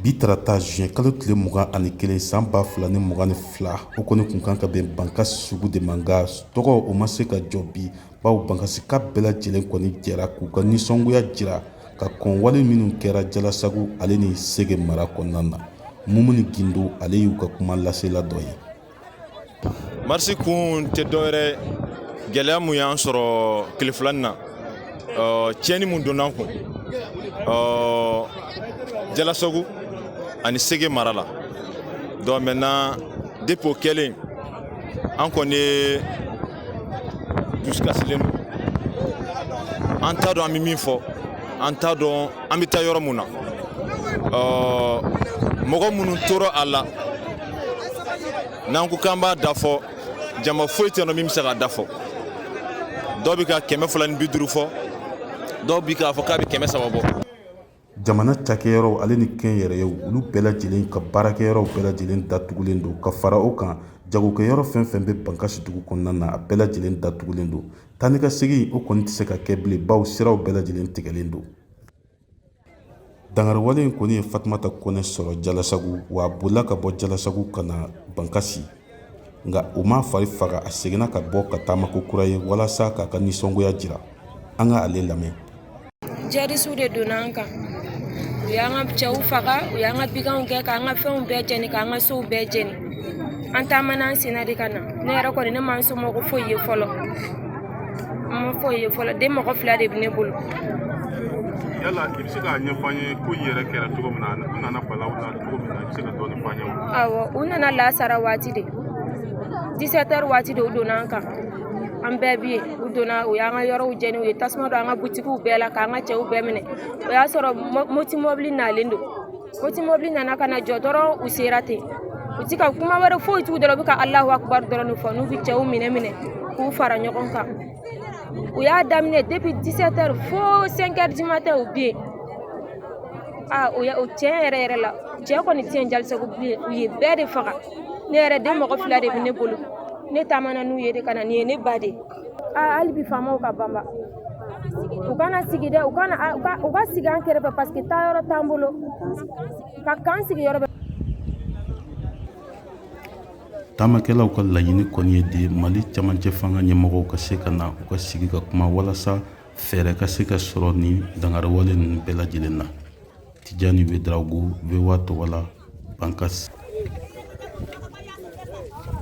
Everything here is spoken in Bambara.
Bi tarata juin kalo tile 21 san 2022, o kɔni kun kan ka bɛn Bankasi sugu de ma, nka tɔgɔ o ma se ka jɔ bi, bawo Bankasika bɛɛ lajɛlen kɔni jɛra k'u ka nisɔngoya jira ka kɔn wale minnu kɛra Jalasagu ale ni Sege mara kɔnɔna na. Mumuni Gindo, ale y'u ka kuma lasela dɔ ye. Marche kun tɛ dɔwɛrɛ, gɛlɛya mun y'an sɔrɔ tile fila na, tiɲɛni mun donna an kun Jalasagu ani Sege mara la. Donc maintenant, depuis o kɛlen, an kɔni ye dusukasilen don. An t'a dɔn an bɛ min fɔ, an t'a dɔn an bɛ taa yɔrɔ mun na. Mɔgɔ minnu tora a la, n'an ko k'an b'a da fɔ, jama foyi tɛ yen nɔ min bɛ se k'a da fɔ. Dɔw bɛ ka 250 fɔ, dɔw bɛ k'a fɔ k'a bɛ 300 bɔ. Jamana cakɛyɔrɔw ale ni kɛnyɛrɛyew, olu bɛɛ lajɛlen ka baarakɛyɔrɔw bɛɛ lajɛlen datugulen don. Ka fara o kan, jagokɛyɔrɔ fɛn fɛn bɛ Bankasi dugu kɔnɔna na, a bɛɛ lajɛlen datugulen don. Taa ni ka segin, o kɔni tɛ se ka kɛ bilen, bawo siraw bɛɛ lajɛlen tigɛlen don. Dankariwale in kɔni ye Fatumata Kɔnɛ sɔrɔ Jalasagu, wa a bolila ka bɔ Jalasagu ka na Bankasi, nka o m'a fari faga. A seginna ka bɔ ka taama ko kura ye walasa k'a ka nisɔngoya jira. An ka ale lamɛn. Jihadisiw de donna an kan, u y'an ka cɛw faga, u y'an ka biganw kɛ, k'an ka fɛnw bɛɛ jɛni, k'an ka sow bɛɛ jɛni. An taamana an senna de ka na. Ne yɛrɛ kɔni, ne ma n somɔgɔ foyi ye fɔlɔ, n ma foyi ye fɔlɔ. Den mɔgɔ fila de bɛ ne bolo. Yala i bɛ se k'a ɲɛfɔ an ye ko in yɛrɛ kɛra cogo min na, u nana bala aw la cogo min na, i bɛ se ka dɔɔnin fɔ an ye wa? Awɔ, u nana lasara waati de, 17 heures waati de, u donna an kan. An bɛɛ bi yen. U donna, u y'an ka yɔrɔw jɛni, u ye tasuma don an ka butigiw bɛɛ la, k'an ka cɛw bɛɛ minɛ. O y'a sɔrɔ moti mɔbili nalen don. Moti mɔbili nana ka na jɔ dɔrɔn, u sera ten, u ti ka kuma wɛrɛ foyi t'u dɔrɔn, u bɛ ka Alahu akubar dɔrɔn de fɔ, n'u bɛ cɛw minɛ minɛ k'u fara ɲɔgɔn kan. U y'a daminɛ depuis 17 heures fo 5 heures du matin, u bɛ yen. Aa, o o tiɲɛ yɛrɛ yɛrɛ la, cɛ kɔni tɛ yen Jalisagu bilen. U ye bɛɛ de faga. Ne yɛrɛ, den mɔgɔ fila de bɛ ne bolo, ne taamana n'u ye de ka na. Nin ye ne ba de ye. Aa, hali bi faamaw ka banba, u kana sigi dɛ, u kana u ka sigi an kɛrɛfɛ, parce que taayɔrɔ t'an bolo, ka k'an sigi yɔrɔ bɛɛ. Taamakɛlaw ka laɲini kɔni ye de Mali camancɛ fanga ɲɛmɔgɔw ka se ka na u ka sigi ka kuma walasa fɛɛrɛ ka se ka sɔrɔ nin dankariwale ninnu bɛɛ lajɛlen na. Tijani Wedarawogo, VOA tɔgɔ la, Bankas.